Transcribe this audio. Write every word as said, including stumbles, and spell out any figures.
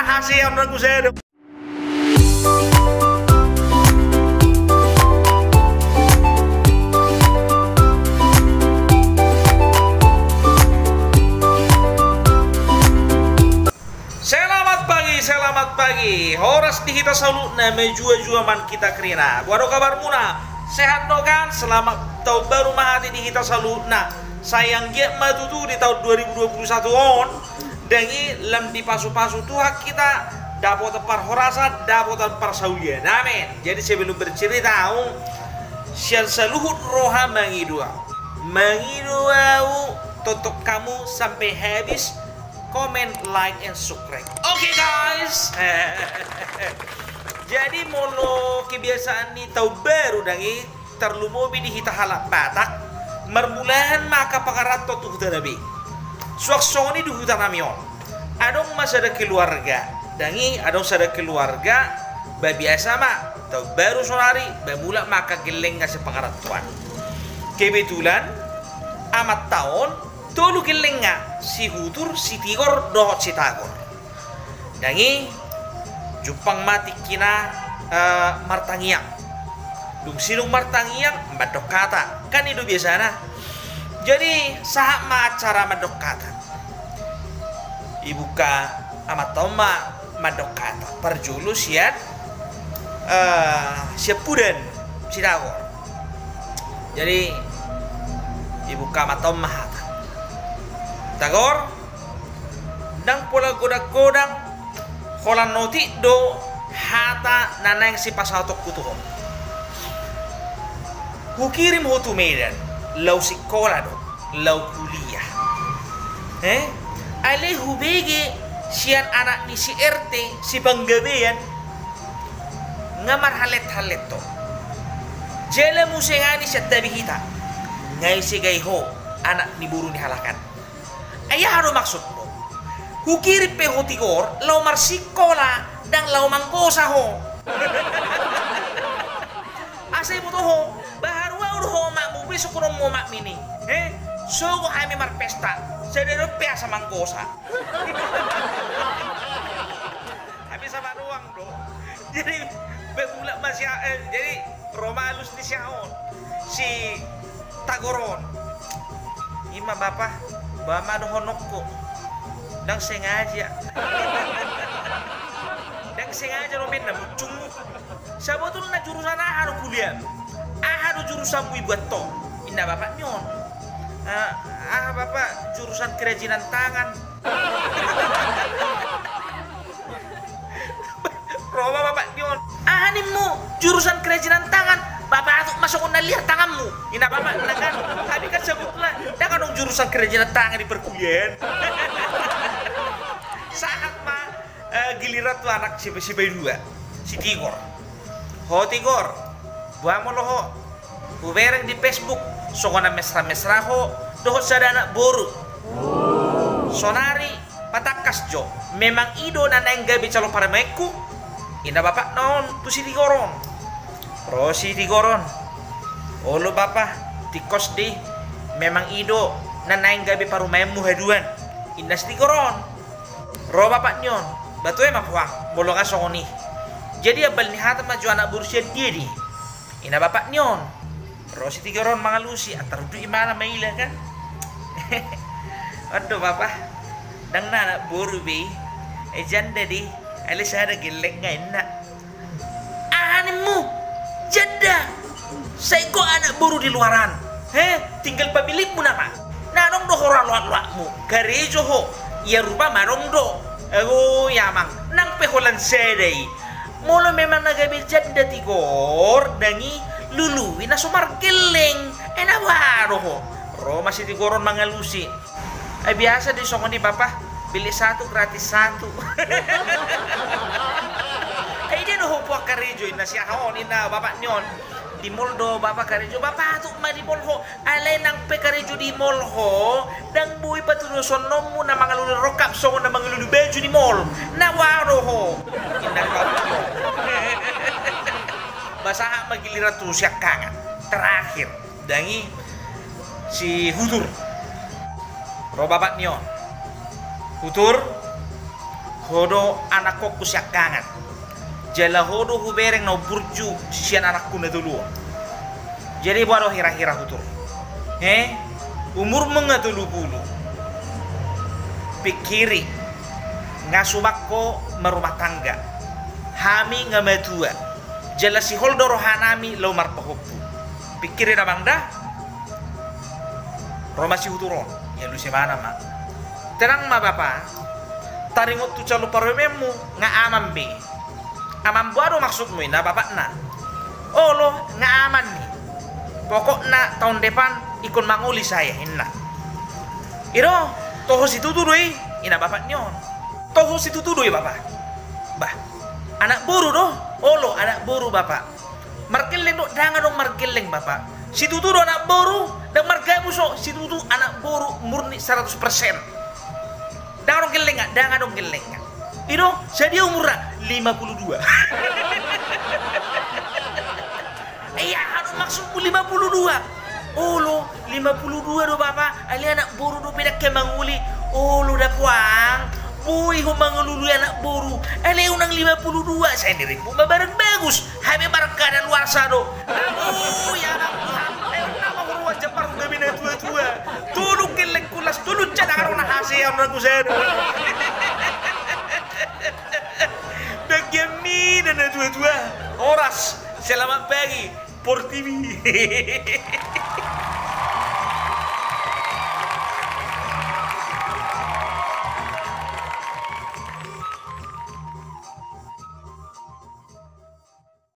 Asi on na kusado. Selamat pagi, selamat pagi. Horas di hita saluhutna, mejuah-juah ma hita kerina. Boha do kabarmuna? Sehat do kan? Selamat taon baru ma hata di hita saluhutna. Sai anggiat ma tutu di taon dua ribu dua puluh satu on, dang i, lam dipasu-pasu Tuhan hita, dapotan parhorasan, dapotan parsaulian. Amin. Jadi sebelum bercerita, au sian saluhut roha mangido au. Mangido au, tonton hamu sampai habis, comment, like, and subscribe. Oke, guys. Jadi molo kebiasaan ni taon baru, dang i, tarlumobi di hita halak Batak, marmulahan ma angka pangarantoan tu hutana be. Suang songon i di hutanami on. Adong ma sada keluarga, dang i, adong sada keluarga, ba biasa ma, taon baru saonari, ba mulak ma angka gellengna sian pangarantoan. Kebetulan, amanta on, tolu gellengna, si Hutur, si Tigor, dohot si Tagor. Dang i, jumpang ma tingkina, eh, martangiang. Dung sidung martangiang, mandok hata. Kan i do biasana. Jadi, sahat ma acara mandok hata. Dibuka amanta on ma mandok hata. Parjolo sian, eh, sian pudan, si Tagor. Jadi, dibuka amanta on ma hata. Tagor, ndang pola godang-godang, holan otik do hata na naeng sipasahatonku tu ho. Hukirim ho tu Medan, laho sikola do, laho kuliah. Eh? Alai hubege sian anak ni si R T, si panggabean, nga marhalet-halet ho. Jala muse nga ni sian tabi hita, nga i segai ho, anak ni boru ni halak an. Ai aha do maksudmu? Hukirim pe ho Tigor, laho marsikola, ndang laho manggosa ho. Asa iboto ho, baharu ahu do ho omakmu, besok ro ma omakmi ni. He? Sogo hami marpesta, sada dope asa manggosa. Hami sama doang do. Jadi, be mulak ma si, eh, jadi, ro ma alus ni si aha on, si Tagor on. I ma bapa, ba ma dohononku. Ndang sengaja. Ndang sengaja do menna muncung. Sabotulna jurusan aha do kuliahmu? Aha do jurusanmu i buat ho? Inna bapa ni on. Eh, aha bapa, jurusan kerajinan tangan. Ro ma bapa ni on. Aha nimmu, jurusan kerajinan tangan? Bapa, atuk ma songon na liar tanganmu. Inna bapa na kan. Tapi kan sabotulna ndang adong jurusan kerajinan tangan di perkuliahan. Sahat ma, eh, giliran tu anak si, si paidua, si Tigor. Ho Tigor, boha molo ho? Hubereng di Facebook, songon na mesra-mesra ho dohot sada anak boru. Saonari patangkas jo, memang i do na naeng gabe calon parumaenku? Inna bapakna on tu si Tigor on. Ro si Tigor on. Olo bapa, tingkos do i, memang i do na naeng gabe parumaenmu haduan. Inna si Tigor on. Ro bapak ni on. Ba toe ma puang, molo nga songon i. Jadi ambal ni hata ma jo anak boru sian dia do i? Inna bapak ni on. Ro si Tigor on mangalusi, antar unduk imana maila kan. On do bapa, ndang na anak boru be i. Eh, janda do i, alai sada gellengna, inna. Aha nimmu? Janda? Sai ho anak boru di luaran? He? Tinggal pamilihmu nama? Na adong do ho ra loak-loakmu, karejo ho. Ia rupa ma adong do. Ago i amang, nang pe holan sada i. Molo memang na gabe janda Tigor, dang i, lului na so margelleng. Eh, na boha do ho? Ro ma si Tigor on mangalusi. Eh, biasa do i songon i bapa, beli satu gratis satu. Eh, i dia do ho puang karejo, inna si aha on, inna bapak ni on. Di mall do bapa karejo, bapa, atuk ma di mall ho. Alai nang pe karejo di mall ho, ndang boi patudosononmu na mangalului rongkap songon na mangalului baju di mall. Na boha do ho? Inna bapak ni on. Ba sahat ma giliran tu siangkangan. Terakhir. Dang i si Hutur. Ro bapak ni on. Hutur. Ho do anakkonku siangkangan. Jala ho do hubereng na umburju sian anakku na tolu on. Jadi boha do hira-hira huturunon? He? Umurmu nga tolu pulu. Pingkiri, nga suman ho marumah tangga. Hami nga matua. Jala sihol do rohanami laho marpahompu. Pingkiri damang da. Ro ma si huturunon, dialusi ma. Tenang ma bapa. Taringot tu calon parumaenmu, nga aman be. Aman boha do maksudmu, ninna bapakna. Olo, nga aman i. Pokokna taon depan ingkon mangoli saya, ninna. I do, toho situtu do i, ninna bapak ni on. Toho situtu do i bapa. Bah, anak boru do? Olo, anak boru bapa. Margelleng do? Ndang adong margelleng bapa. Situtu do anak boru, ndang margabus ho, situtu anak boru murni seratus persen. Ndang adong gellengna, ndang adong gellengna. I do, sadia umurna? Lima pulu dua. Ia, aha do maksudmu lima pulu dua? Olo, lima pulu dua do bapa, alai anak boru dope ndang hea mangoli. Olo da puang, boi ho mangalului anak boru. Alai unang lima pulu dua, sai nirimpu ma barang bagus. Hape barang kadaluarsa do. Ui, anak Tuhan, eh, nama huruan jambar gabe na tua-tua. Tolu gellengku las, tolu cadangan na hasean na kusado. Bagian mi dan na tua-tua. Horas, selamat pagi, Portibi.